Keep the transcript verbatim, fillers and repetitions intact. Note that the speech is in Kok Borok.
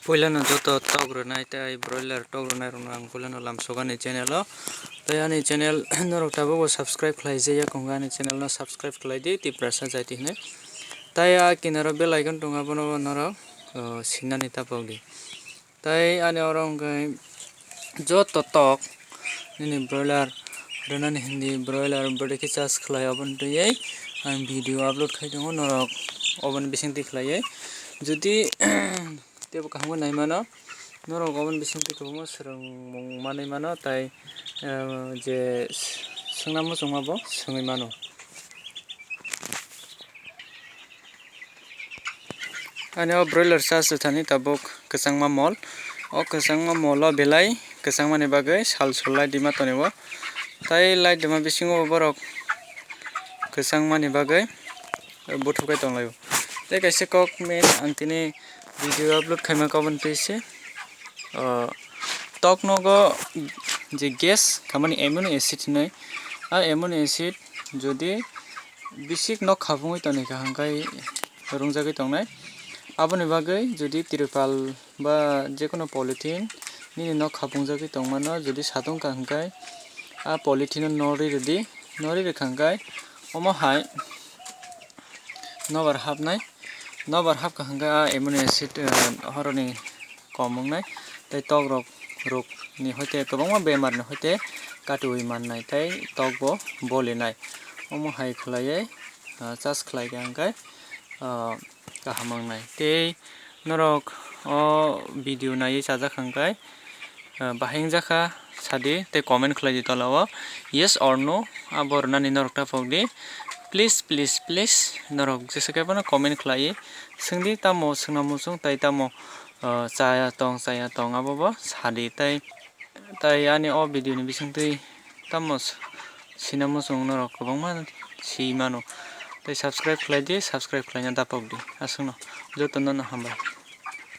Puilano joto tok rwnai tei broiler tok rwnai rokno ang puilano lamsok ani channel o. Tei ani channel norok tabukbo subscribe khlai je yakung ani channel no subscribe khlai di Tiprasa Jaiti hinwi. Tei a kinaro bell icon tongo abono norok, o, sinani tapok di. Tei ani oro hwnkhe joto tok nini broiler rwnani hindi broiler bwdai khe charge khlai aboni twiwi ang video upload khai tongo norok oboni bisingtwi khlaiwi. Jodi teibo kaham khe nai mano norok oboni bisingtwi kwbangma swrwngmung manwi mano tei, eh, je swngna muchungma bo swngwi mano. Ani o broiler charge rwthani tabuk kwchangma mol. O kwchangma molo belai kwchangmani bagwi sal sul light rwima tonwi o. Tai light rwma bisingo borok kwchangmani bagwi buthuk kai tonglaio. Tei kaisa kok main ang tini video upload khaima koboni twi se, o, tok nogo je gas khamani amino acid hinwi. A amino acid jodi bisik nok khapungwi tongwi kha hwnkhai rungjagwi tongnai. Aboni bagwi jodi tripal ba jekono polythene nini nok khapung jagwi tongmano jodi satung kha hwnkhai a polythene no norwi rwdi, norwi rwkha hwnkhai omo hai nobar hapnai, nobar hapkha hwnkhai a amino acid, eh, horoni kom wngnai tei tok rok rok ni hoite kwbangma bemar ni hoite katiui mannai tei tok bo bolinai omo hai khlaiwi, ah, charge khlai kha hwnkhai, ah, kaham wngnai. Tei norok o video naiwi chajak hwnkhai, ah, bahai wngjakha sadi tei comment khlai di tola o yes or no abo rwnani norok ta phok di. Please, please, please norok jesa khe phano comment khlai swng di tamo swngna muchung tei tamo, ah, chaya tong chaya tong abo bo sadi tei. Tai ani o video ni bisingtwi tamo s-, sina muchung norok kwbangma si mano. Tai subscribe khlai di, subscribe khlaina dapok di. Aswkno jotono no hambai.